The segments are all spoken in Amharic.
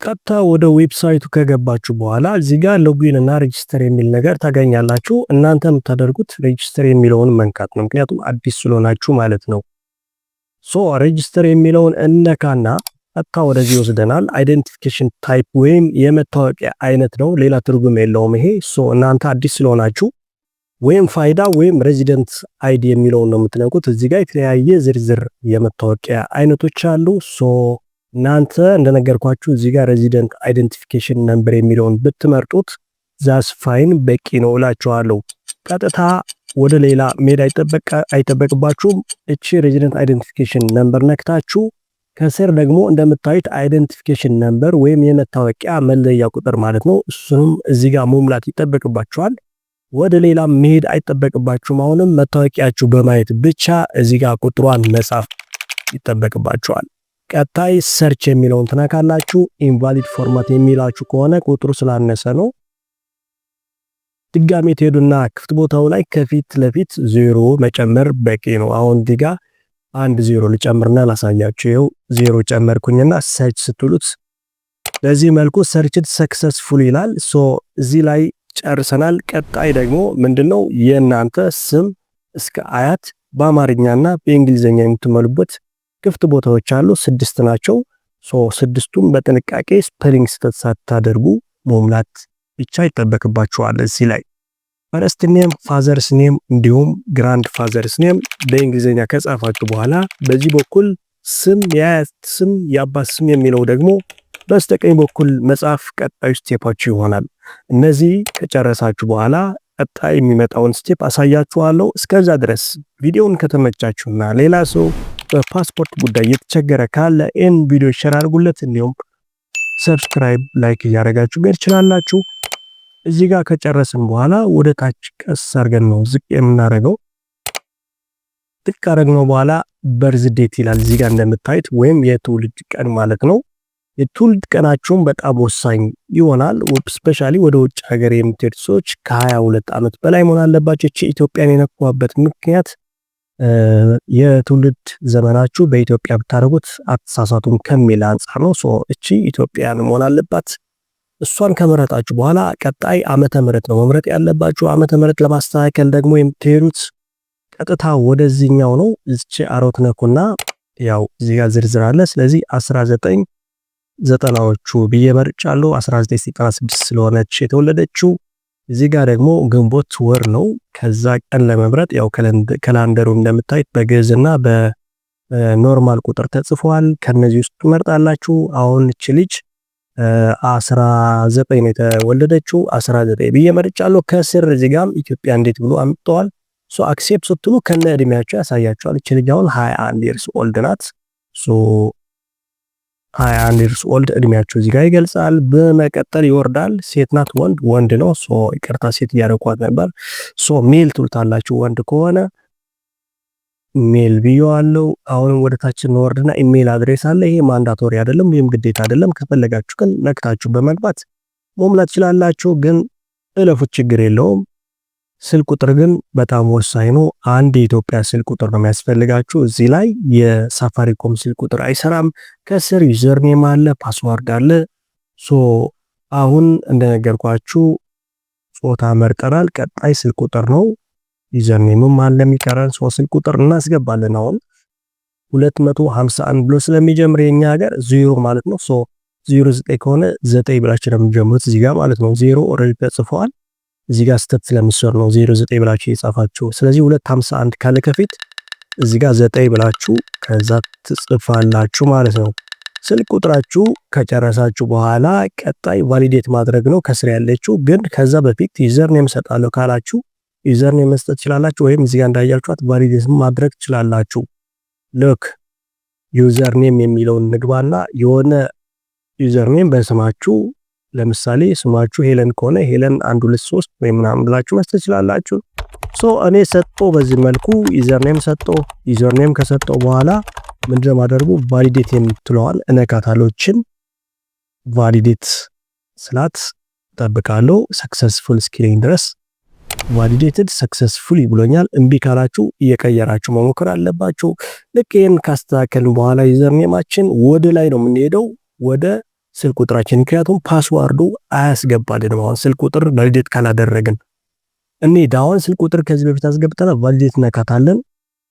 ቀጥታ ወደ website ኡ ከገባችሁ በኋላ እዚህ ጋር login እና register የሚል ነገር ታገኛላችሁ። እናንተ የምታደርጉት register የሚለውን መንካት ነው፣ ምክንያቱም አዲስ ስለሆናችሁ ማለት ነው። So register የሚለውን እነካና ቀጥታ ወደዚህ ይወስደናል። Identification type ወይም የመታወቂያ አይነት ነው፣ ሌላ ትርጉም የለውም ይሄ። So እናንተ አዲስ ስለሆናችሁ ወይም ፋይዳ ወይም resident ID የሚለውን ነው የምትነኩት። እዚህ ጋር የተለያየ ዝርዝር የመታወቂያ አይነቶች አሉ። So እናንተ እንደነገርኳችሁ እዚህ ጋር resident identification number የሚለውን ብትመርጡት that's fine፣ በቂ ነው እላችኋለሁ። ቀጥታ ወደ ሌላ መሄድ አይጠበቅባችሁም። እቺ resident identification number ነክታችሁ ከስር ደግሞ እንደምታዩት identification number ወይም የመታወቂያ መለያ ቁጥር ማለት ነው። እሱንም እዚህ ጋር መሙላት ይጠበቅባችኋል። ወደ ሌላ መሄድ አይጠበቅባችሁም። አሁንም መታወቂያችሁ በማየት ብቻ እዚህ ጋር ቁጥሯን መጻፍ ይጠበቅባችኋል። ቀጣይ search የሚለውን ትነካላችሁ። Invalid format የሚላችሁ ከሆነ ቁጥሩ ስላነሰ ነው። ድጋሜ ትሄዱና ክፍት ቦታው ላይ ከፊት ለፊት ዜሮ መጨመር በቂ ነው። አሁን እዚህ ጋ አንድ ዜሮ ልጨምርና ላሳያችሁ። ይኸው ዜሮ ጨመርኩኝና search ስትሉት በዚህ መልኩ searched successful ይላል። So እዚህ ላይ ጨርሰናል። ቀጣይ ደግሞ ምንድነው? የእናንተ ስም እስከ አያት በአማርኛና በእንግሊዝኛ የምትሞሉበት ክፍት ቦታዎች አሉ። ስድስት ናቸው። So ስድስቱም በጥንቃቄ spelling ስህተት ሳታደርጉ መሙላት ብቻ ይጠበቅባችኋል። እዚህ ላይ first name፣ father's name እንዲሁም grandfather's name በእንግሊዝኛ ከጻፋችሁ በኋላ በዚህ በኩል ስም፣ የአያት ስም፣ የአባት ስም የሚለው ደግሞ በስተቀኝ በኩል መጻፍ ቀጣዩ step ኣችሁ ይሆናል። እነዚህ ከጨረሳችሁ በኋላ ቀጣይ የሚመጣውን step አሳያችኋለሁ። እስከዛ ድረስ ቪዲዮውን ከተመቻችሁና ሌላ ሰው በፓስፖርት ጉዳይ የተቸገረ ካለ ይህን ቪዲዮ share አድርጉለት። እንዲሁም subscribe፣ like እያደረጋችሁ መሄድ ትችላላችሁ። እዚህ ጋር ከጨረስን በኋላ ወደ ታች ቀስ አድርገን ነው ዝቅ የምናደርገው። ዝቅ ካደረግነው በኋላ birth date ይላል እዚህ ጋር እንደምታዩት ወይም የትውልድ ቀን ማለት ነው። የትውልድ ቀናችሁን በጣም ወሳኝ ይሆናል። Especially ወደ ውጭ ሀገር የምትሄዱ ሰዎች ከ22 ዓመት በላይ መሆን አለባቸው። እቺ ኢትዮጵያን የነኳበት ምክንያት የትውልድ ዘመናችሁ በኢትዮጵያ ብታደርጉት አትሳሳቱም ከሚል አንጻር ነው። So እቺ ኢትዮጵያን መሆን አለባት። እሷን ከመረጣችሁ በኋላ ቀጣይ ዓመተ ምህረት ነው መምረጥ ያለባችሁ። ዓመተ ምህረት ለማስተካከል ደግሞ የምትሄዱት ቀጥታ ወደዚህኛው ነው። እቺ arrow ትነኩና ያው እዚህ ጋር ዝርዝር አለ። ስለዚህ 1990ዎቹ ብዬ መርጫለሁ። 1996 ስለሆነች የተወለደችው። እዚህ ጋር ደግሞ ግንቦት ወር ነው። ከዛ ቀን ለመምረጥ ያው calendar ኡ እንደምታዩት በግዕዝና በ normal ቁጥር ተጽፏል። ከነዚህ ውስጥ ትመርጣላችሁ። አሁን እቺ ልጅ 19 ነው የተወለደችው፣ 19 ብዬ መርጫለሁ። ከስር እዚህ ጋርም ኢትዮጵያ እንዴት ብሎ አምጥተዋል። So accept ስትሉ ከነ እድሜያቸው ያሳያቸዋል። እቺ ልጅ አሁን 21 years old ናት። So 21 years old እድሜያቸው እዚህ ጋር ይገልጻል። በመቀጠል ይወርዳል። ሴት ናት ወንድ? ወንድ ነው። So ይቅርታ፣ ሴት እያደረኳት ነበር። So male ትሉታላችሁ ወንድ ከሆነ፣ male ብየዋለው። አሁንም ወደ ታች እንወርድና email address አለ። ይሄ mandatory አይደለም ወይም ግዴታ አይደለም። ከፈለጋችሁ ግን ነክታችሁ በመግባት መሙላት ትችላላችሁ። ግን እለፉት፣ ችግር የለውም። ስልክ ቁጥር ግን በጣም ወሳኝ ነው። አንድ የኢትዮጵያ ስልክ ቁጥር ነው የሚያስፈልጋችሁ። እዚህ ላይ የሳፋሪኮም ስልክ ቁጥር አይሰራም። ከስር username አለ፣ password አለ። So አሁን እንደነገርኳችሁ ጾታ መርጠናል። ቀጣይ ስልክ ቁጥር ነው። Username ም አለ የሚቀረን። So ስልክ ቁጥር እናስገባለን። አሁን 251 ብሎ ስለሚጀምር የኛ ሀገር ዜሮ ማለት ነው። So 09 ከሆነ 9 ብላችሁ ነው የምትጀምሩት እዚህ ጋር ማለት ነው። ዜሮ already ተጽፈዋል። እዚህ ጋር ስህተት ስለሚሰሩ ነው 09 ብላችሁ የጻፋችሁ። ስለዚህ 251 ካለ ከፊት እዚህ ጋር 9 ብላችሁ ከዛ ትጽፋላችሁ ማለት ነው። ስልክ ቁጥራችሁ ከጨረሳችሁ በኋላ ቀጣይ validate ማድረግ ነው ከስር ያለችው። ግን ከዛ በፊት username ሰጣለሁ ካላችሁ username መስጠት ትችላላችሁ፣ ወይም እዚህ ጋር እንዳያችኋት validate ማድረግ ትችላላችሁ። ልክ username የሚለውን ንግባና የሆነ username በስማችሁ፣ ለምሳሌ ስማችሁ ሄለን ከሆነ ሄለን 1 2 3 ወይ ምናምን ብላችሁ መስጠት ትችላላችሁ። So እኔ ሰጥቶ በዚህ መልኩ username ሰጥቶ username ከሰጠው በኋላ ምንድነው ማደርጉ? Validate የምትለዋን እነካታለሁ። እችን validate ስላት ጠብቃለሁ successful እስኪለኝ ድረስ። Validated successfully ብሎኛል። እምቢ ካላችሁ እየቀየራችሁ መሞከር አለባችሁ። ልክ ይህን ካስተካከልን በኋላ username ኣችን ወደ ላይ ነው የምንሄደው፣ ወደ ስልክ ቁጥራችን፣ ምክንያቱም password ኡ አያስገባልንም። አሁን ስልክ ቁጥር validate ካላደረግን እንሂድ። አሁን ስልክ ቁጥር ከዚህ በፊት አስገብተናል። Validate ነካታለን።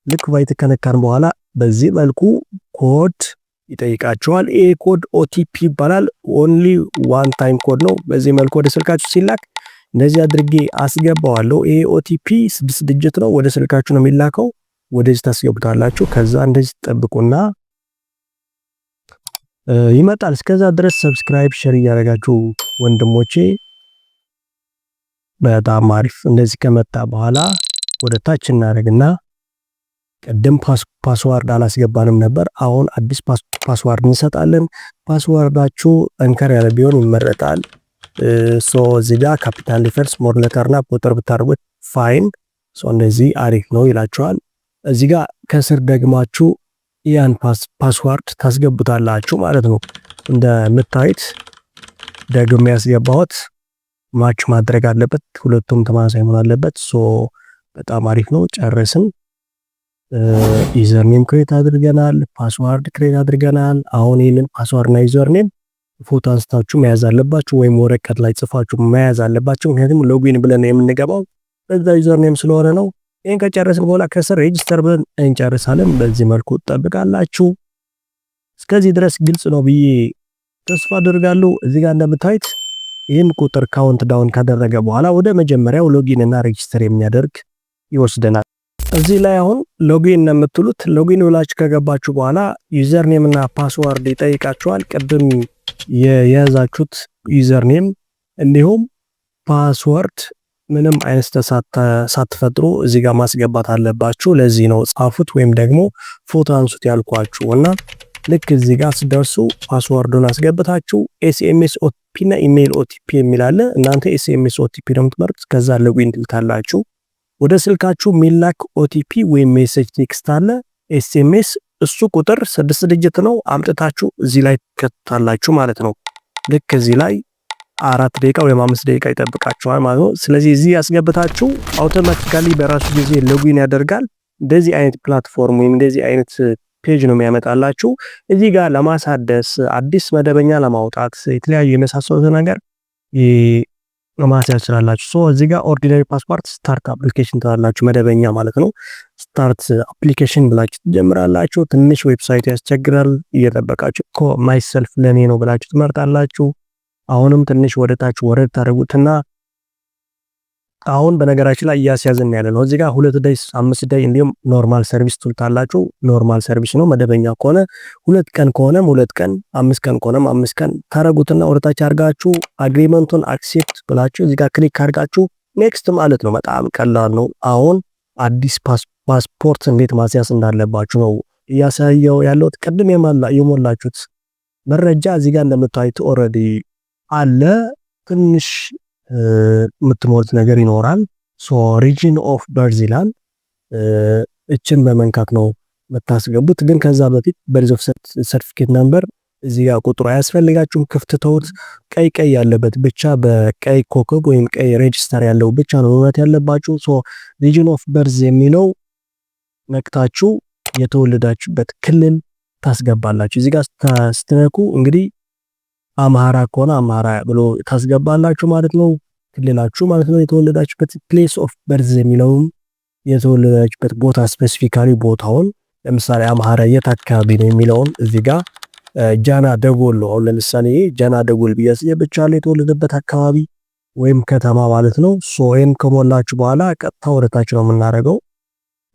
ልክ validate ከነካን በኋላ በዚህ መልኩ ኮድ ይጠይቃችኋል። ይሄ code OTP ይባላል። Only one time code ነው። በዚህ መልኩ ወደ ስልካችሁ ሲላክ እንደዚህ አድርጌ አስገባዋለሁ። ይሄ OTP 6 digit ነው። ወደ ስልካችሁ ነው የሚላከው። ወደዚህ ታስገቡታላችሁ። ከዛ እንደዚህ ትጠብቁና ይመጣል። እስከዛ ድረስ subscribe፣ share እያደረጋችሁ ወንድሞቼ፣ በጣም አሪፍ። እንደዚህ ከመጣ በኋላ ወደ ታች እናደርግና ቅድም password አላስገባንም ነበር። አሁን አዲስ password እንሰጣለን። Password ኣችሁ ጠንከር ያለ ቢሆን ይመረጣል። So እዚህ ጋር capital letter፣ small letter እና ቁጥር ብታደርጉት fine። So እንደዚህ አሪፍ ነው ይላችኋል። እዚህ ጋር ከስር ደግማችሁ ያን password ታስገቡታላችሁ ማለት ነው። እንደምታዩት ደግሜ ያስገባሁት match ማድረግ አለበት። ሁለቱም ተመሳሳይ መሆን አለበት። So በጣም አሪፍ ነው። ጨረስን። Username create አድርገናል። Password create አድርገናል። አሁን ይህንን password እና username ፎቶ አንስታችሁ መያዝ አለባችሁ፣ ወይም ወረቀት ላይ ጽፋችሁ መያዝ አለባችሁ። ምክንያቱም login ብለን የምንገባው በዛ username ስለሆነ ነው። ይህን ከጨረስን በኋላ ከስር register ብለን እንጨርሳለን። በዚህ መልኩ ትጠብቃላችሁ። እስከዚህ ድረስ ግልጽ ነው ብዬ ተስፋ አድርጋለሁ። እዚህ ጋር እንደምታዩት ይህን ቁጥር count down ካደረገ በኋላ ወደ መጀመሪያው login እና register የሚያደርግ ይወስደናል። እዚህ ላይ አሁን login ነው የምትሉት። Login ብላችሁ ከገባችሁ በኋላ username እና password ይጠይቃችኋል። ቅድም የያዛችሁት username እንዲሁም password ምንም አይነት ሳትፈጥሩ እዚህ ጋር ማስገባት አለባችሁ። ለዚህ ነው ጻፉት ወይም ደግሞ ፎቶ አንሱት ያልኳችሁ። እና ልክ እዚህ ጋር ስትደርሱ password ኡን አስገብታችሁ SMS OTP እና email OTP የሚል አለ። እናንተ SMS OTP ነው የምትመርጡት። ከዛ login ትሉታላችሁ። ወደ ስልካችሁ የሚላክ OTP ወይም message text አለ፣ SMS። እሱ ቁጥር 6 digit ነው። አምጥታችሁ እዚህ ላይ ትከቱታላችሁ ማለት ነው። ልክ እዚህ ላይ 4 ደቂቃ ወይም 5 ደቂቃ ይጠብቃችኋል ማለት ነው። ስለዚህ እዚህ ያስገብታችሁ automatically በራሱ ጊዜ login ያደርጋል። እንደዚህ አይነት platform ወይም እንደዚህ አይነት page ነው የሚያመጣላችሁ። እዚህ ጋር ለማሳደስ፣ አዲስ መደበኛ ለማውጣት፣ የተለያዩ የመሳሰሉት ነገር ማስያዝ ትችላላችሁ። So እዚህ ጋር ordinary passport start application ትላላችሁ፣ መደበኛ ማለት ነው። Start application ብላችሁ ትጀምራላችሁ። ትንሽ website ኡ ያስቸግራል፣ እየጠበቃችሁ myself ለኔ ነው ብላችሁ ትመርጣላችሁ። አሁንም ትንሽ ወደ ታች ወረድ ታደርጉትና አሁን በነገራችን ላይ እያስያዝን ያለ ነው። እዚህ ጋር 2 day፣ 5 day እንዲሁም normal service ትሉታላችሁ። Normal service ነው፣ መደበኛ ከሆነ 2 ቀን ከሆነም 2 ቀን፣ 5 ቀን ከሆነም 5 ቀን ታረጉትና ወደታች አድርጋችሁ agreement ኡን accept ብላችሁ እዚህ ጋር click አድርጋችሁ next ማለት ነው። በጣም ቀላል ነው። አሁን አዲስ ፓስፖርት እንዴት ማስያዝ እንዳለባችሁ ነው እያሳየው ያለሁት። ቅድም የሞላችሁት መረጃ እዚህ ጋር እንደምታዩት already አለ። ትንሽ የምትሞሉት ነገር ይኖራል። So region of birth ይላል። እችን በመንካት ነው የምታስገቡት። ግን ከዛ በፊት birth of certificate number እዚህ ጋር ቁጥሩ አያስፈልጋችሁም። ክፍት ተውት። ቀይ ቀይ ያለበት ብቻ፣ በቀይ ኮከብ ወይም ቀይ register ያለው ብቻ ነው መሙላት ያለባችሁ። So region of birth የሚለው ነክታችሁ የተወለዳችሁበት ክልል ታስገባላችሁ። እዚህ ጋር ስትነኩ እንግዲህ አማራ ከሆነ አማራ ብሎ ታስገባላችሁ ማለት ነው። ክልላችሁ ማለት ነው። የተወለዳችሁበት place of birth የሚለውም የተወለዳችሁበት ቦታ specifically ቦታውን፣ ለምሳሌ አማራ የት አካባቢ ነው የሚለውን እዚህ ጋር ጃና ደጎል ነው። አሁን ለምሳሌ ጃና ደጎል ብዬ አስገብቻለሁ፣ የተወለደበት አካባቢ ወይም ከተማ ማለት ነው። So ይሄን ከሞላችሁ በኋላ ቀጥታ ወደታች ነው የምናደርገው።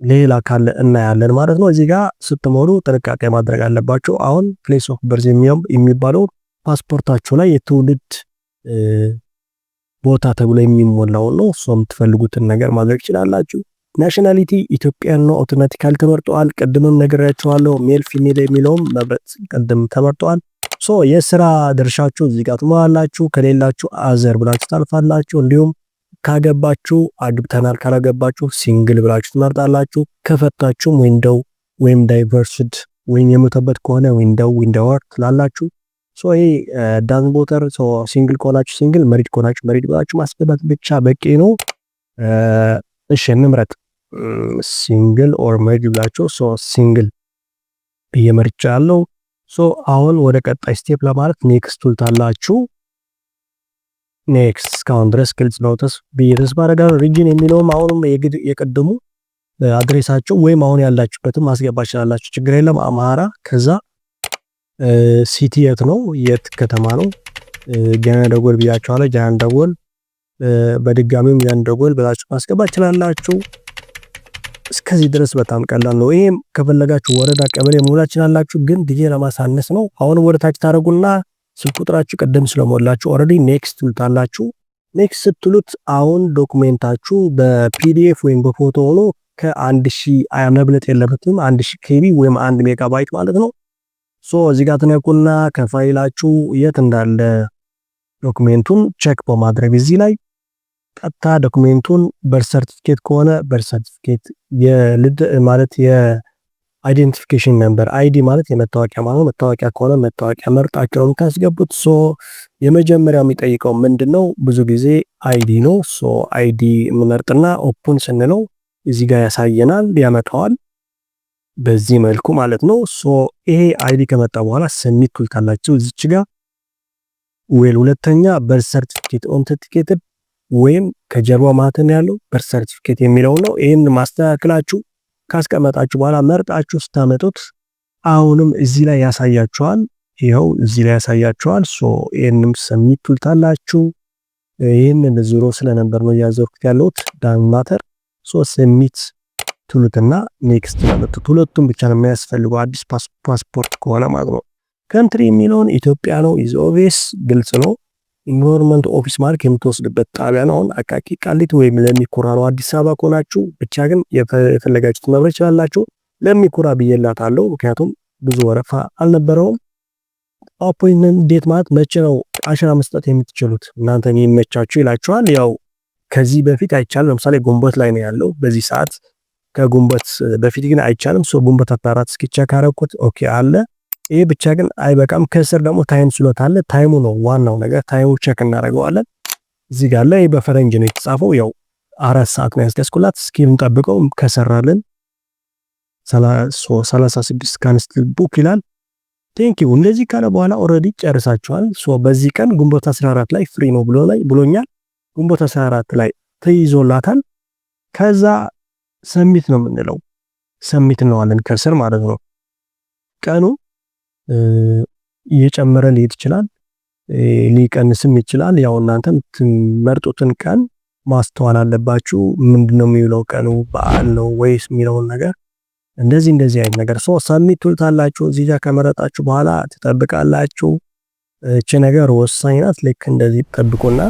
ሌላ ካለ እናያለን ማለት ነው። እዚህ ጋር ስትሞሉ ጥንቃቄ ማድረግ አለባችሁ። አሁን place of birth የሚባለው ፓስፖርታችሁ ላይ የትውልድ ቦታ ተብሎ የሚሞላው ነው። እሱ የምትፈልጉትን ነገር ማድረግ ትችላላችሁ። Nationality Ethiopian ነው፣ automatically ተመርጠዋል። ቅድምም ነግሬያችኋለሁ። Male female የሚለውም መምረጥ ቅድም ተመርጠዋል። So የስራ ድርሻችሁ እዚህ ጋር ትሞላላችሁ። ከሌላችሁ other ብላችሁ ታልፋላችሁ። እንዲሁም ካገባችሁ አግብተናል፣ ካላገባችሁ single ብላችሁ ትመርጣላችሁ። ከፈታችሁም widow ወይም divorced ወይም የሞተበት ከሆነ widow፣ widower ትላላችሁ። So ይሄ doesn't matter። So single ከሆናችሁ single፣ married ከሆናችሁ married ብላችሁ ማስገባት ብቻ በቂ ነው። እሺ እንምረጥ፣ single or married ብላችሁ። So single ብዬ መርጫለሁ። So አሁን ወደ ቀጣይ step ለማለት next ትሉታላችሁ። Next፣ እስካሁን ድረስ ግልጽ ነው ብዬ ተስፋ አደርጋለሁ። Region የሚለውም አሁንም የቅድሙ address ኣችሁ ወይም አሁን ያላችሁበትም ማስገባት ይችላላችሁ። ችግር የለም። አማራ፣ ከዛ city የት ነው? የት ከተማ ነው? ጀነራል ደጎል ብያችኋለሁ። ጀነራል ደጎል፣ በድጋሚም ጀነራል ደጎል ብላችሁ ማስገባት ይችላላችሁ። እስከዚህ ድረስ በጣም ቀላል ነው። ይሄም ከፈለጋችሁ ወረዳ፣ ቀበሌ መሙላት ትችላላችሁ፣ ግን ጊዜ ለማሳነስ ነው። አሁን ወደ ታች ታደርጉና ስልክ ቁጥራችሁ ቅድም ስለሞላችሁ already next ትሉታላችሁ። Next ስትሉት አሁን document ኣችሁ በ PDF ወይም በፎቶ ሆኖ ከ1000 መብለጥ የለበትም። 1000 KB ወይም 1 ሜጋባይት ማለት ነው። So እዚህ ጋር ትነኩና ከፋይላችሁ የት እንዳለ document ኡን check በማድረግ እዚህ ላይ ቀጥታ document ኡን birth certificate ከሆነ birth certificate፣ የልድ ማለት የ identification number፣ ID ማለት የመታወቂያ ማለት ነው። መታወቂያ ከሆነ መታወቂያ መርጣችሁ ነው የምታስገቡት። So የመጀመሪያው የሚጠይቀው ምንድነው? ብዙ ጊዜ ID ነው። So ID እንመርጥና open ስንለው እዚህ ጋር ያሳየናል፣ ያመጣዋል በዚህ መልኩ ማለት ነው። So ይሄ ID ከመጣ በኋላ submit ትሉታላችሁ እዚች ጋር። Well፣ ሁለተኛ birth certificate authenticated ወይም ከጀርባው ማህተም ያለው birth certificate የሚለው ነው። ይህን ማስተካከላችሁ ካስቀመጣችሁ በኋላ መርጣችሁ ስታመጡት አሁንም እዚህ ላይ ያሳያችኋል። ይኸው እዚህ ላይ ያሳያችኋል። So ይህንም submit ትሉታላችሁ። ይህንን ዞሮ ስለነበር ነው እያዞርኩት ያለሁት፣ doesn't matter። So submit ትሉትና next ማለት ሁለቱም ብቻ ነው የሚያስፈልገው አዲስ ፓስፖርት ከሆነ ማለት ነው። Country የሚለውን ኢትዮጵያ ነው፣ is obvious፣ ግልጽ ነው። Enrollment office ማለት የምትወስድበት ጣቢያ ነው። አሁን አቃቂ ቃሊቲ ወይም ለሚ ኩራ ነው። አዲስ አበባ ከሆናችሁ ብቻ ግን የፈለጋችሁት መምረጥ ይችላላችሁ። ለሚ ኩራ ብዬላታለሁ፣ ምክንያቱም ብዙ ወረፋ አልነበረውም። Appointment date ማለት መቼ ነው አሻራ መስጠት የምትችሉት እናንተ የሚመቻችሁ ይላችኋል። ያው ከዚህ በፊት አይቻልም። ለምሳሌ ግንቦት ላይ ነው ያለው በዚህ ሰዓት፣ ከግንቦት በፊት ግን አይቻልም። So ግንቦት 14 እስኪ check አደረኩት፣ okay አለ። ይሄ ብቻ ግን አይበቃም። ከስር ደግሞ time slot አለ። Time ኡ ነው ዋናው ነገር። Time ኡ check እናደርገዋለን። እዚህ ጋር ላይ በፈረንጅ ነው የተጻፈው። ያው 4 ሰዓት ነው ያስያዝኩላት። እስኪ እንጠብቀው ከሰራልን 36 can still book ይላል። Thank you። እንደዚህ ካለ በኋላ already ጨርሳችኋል። So በዚህ ቀን ግንቦት 14 ላይ free ነው ብሎ ላይ ብሎኛል። ግንቦት 14 ላይ ተይዞላታል። ከዛ submit ነው የምንለው፣ submit እንለዋለን ከስር ማለት ነው። ቀኑ እየጨመረ ሊሄድ ይችላል፣ ሊቀንስም ይችላል። ያው እናንተ የምትመርጡትን ቀን ማስተዋል አለባችሁ። ምንድነው የሚውለው፣ ቀኑ በዓል ነው ወይስ የሚለውን ነገር፣ እንደዚህ እንደዚህ አይነት ነገር። So submit ትሉታላችሁ። እዚህ ጋር ከመረጣችሁ በኋላ ትጠብቃላችሁ። እቺ ነገር ወሳኝ ናት። ልክ እንደዚህ ጠብቁና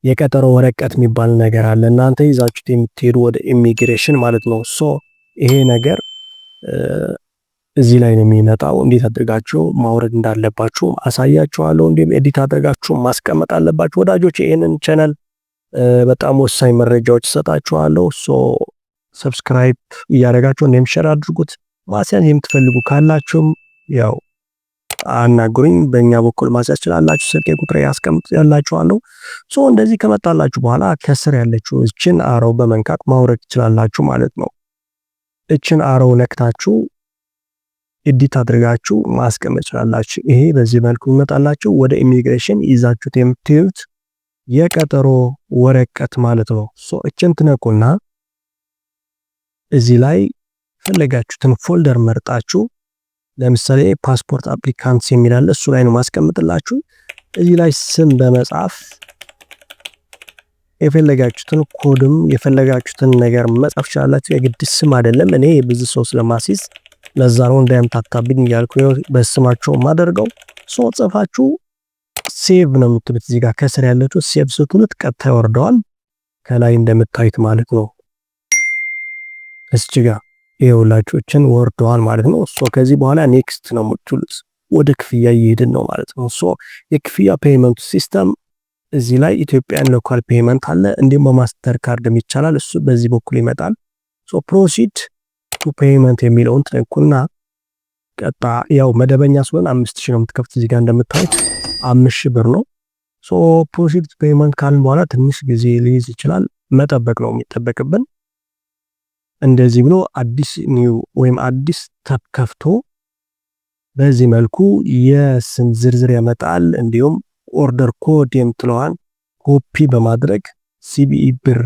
የቀጠሮ ወረቀት የሚባል ነገር አለ። እናንተ ይዛችሁት የምትሄዱ ወደ ኢሚግሬሽን ማለት ነው። So ይሄ ነገር እዚህ ላይ ነው የሚመጣው። እንዴት አድርጋችሁ ማውረድ እንዳለባችሁ አሳያችኋለሁ። እንዲሁም edit አድርጋችሁ ማስቀመጥ አለባችሁ። ወዳጆች፣ ይህንን ቻናል በጣም ወሳኝ መረጃዎች እሰጣችኋለሁ። So subscribe እያደረጋችሁ እንዲሁም share አድርጉት። ማስያዝ የምትፈልጉ ካላችሁም ያው አናግሩኝ። በእኛ በኩል ማስያዝ ትችላላችሁ። ስልኬ ቁጥር ያስቀምጥላችኋለሁ። So እንደዚህ ከመጣላችሁ በኋላ ከስር ያለችው እችን arrow በመንካት ማውረድ ትችላላችሁ ማለት ነው። እችን arrow ነክታችሁ edit አድርጋችሁ ማስቀመጥ ትችላላችሁ። ይሄ በዚህ መልኩ ይመጣላችሁ። ወደ ኢሚግሬሽን ይዛችሁት የምትሄዱት የቀጠሮ ወረቀት ማለት ነው። So እችን ትነኩና እዚህ ላይ ፈለጋችሁትን folder መርጣችሁ፣ ለምሳሌ passport applicants የሚል አለ፣ እሱ ላይ ነው ማስቀምጥላችሁ። እዚህ ላይ ስም በመጻፍ የፈለጋችሁትን ኮድም የፈለጋችሁትን ነገር መጻፍ ትችላላችሁ። የግድ ስም አይደለም። እኔ ብዙ ሰው ስለማሲዝ ለዛ ነው እንዳያምታታብኝ እያልኩ በስማቸው ማደርገው። So ጽፋችሁ save ነው የምትሉት። እዚህ ጋር ከስር ያለችው save ስትሉት ቀጥታ ይወርደዋል። ከላይ እንደምታዩት ማለት ነው። እዚች ጋር ይኸውላችሁ እችን ወርደዋል ማለት ነው። So ከዚህ በኋላ next ነው የምትሉት። ወደ ክፍያ እየሄድን ነው ማለት ነው። So የክፍያ payment system እዚህ ላይ Ethiopian local payment አለ፣ እንዲሁም በ Master ካርድም ይቻላል። እሱ በዚህ በኩል ይመጣል። So proceed to payment የሚለውን ትነኩና ቀጣ ያው መደበኛ ሲሆን 5000 ነው የምትከፍት። እዚህ ጋር እንደምታዩት 5000 ብር ነው። So proceed to payment ካልን በኋላ ትንሽ ጊዜ ሊይዝ ይችላል። መጠበቅ ነው የሚጠበቅብን። እንደዚህ ብሎ አዲስ new ወይም አዲስ tab ከፍቶ በዚህ መልኩ የስም ዝርዝር ያመጣል። እንዲሁም order code የምትለዋን ኮፒ በማድረግ CBE ብር፣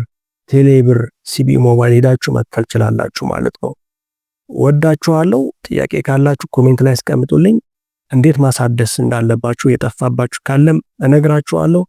ቴሌብር፣ CBE ሞባይል ሄዳችሁ መክፈል ትችላላችሁ ማለት ነው። ወዳችኋለሁ። ጥያቄ ካላችሁ comment ላይ አስቀምጡልኝ። እንዴት ማሳደስ እንዳለባችሁ የጠፋባችሁ ካለም እነግራችኋለሁ።